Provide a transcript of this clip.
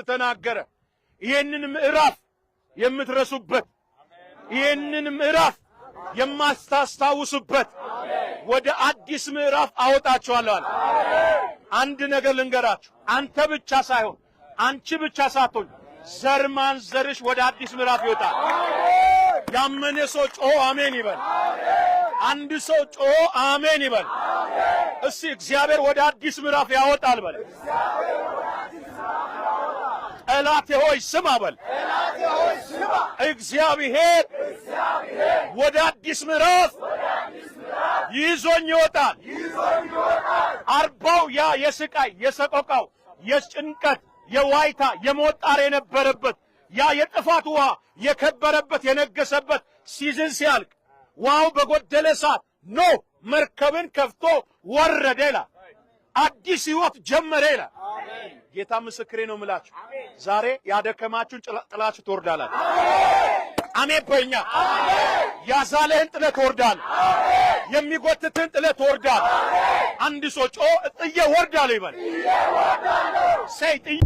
ተናገረ። ይህንን ምዕራፍ የምትረሱበት፣ ይህንን ምዕራፍ የማታስታውሱበት ወደ አዲስ ምዕራፍ አወጣችኋለሁ አለ። አንድ ነገር ልንገራችሁ፣ አንተ ብቻ ሳይሆን፣ አንቺ ብቻ ሳትሆን፣ ዘር ማንዘርሽ ወደ አዲስ ምዕራፍ ይወጣል። ያመነ ሰው ጮሆ አሜን ይበል። አንድ ሰው ጮሆ አሜን ይበል። እስቲ እግዚአብሔር ወደ አዲስ ምዕራፍ ያወጣል በል። ጠላቴ ሆይ ስማ በል። እግዚአብሔር ወደ አዲስ ምዕራፍ ይዞኝ ይወጣል። 40ው ያ የስቃይ፣ የሰቆቃው፣ የጭንቀት፣ የዋይታ፣ የሞት ጣር የነበረበት፣ ያ የጥፋት ውሃ የከበረበት፣ የነገሰበት season ሲያልቅ፣ ውሃው በጎደለ ሰዓት ኖህ መርከብን ከፍቶ ወረደ ይላል። አዲስ ህይወት ጀመረ ይላል። ጌታ ምስክሬ ነው የምላችሁ። ዛሬ ያደከማችሁን ጥላችሁ ትወርዳላችሁ። አሜን በኛ። ያዛለህን ጥለህ ትወርዳለህ። የሚጎትትህን ጥለህ ትወርዳለህ። አንድ ሰው ጮ ጥዬ ወርዳለሁ ይበል። Say ጥዬ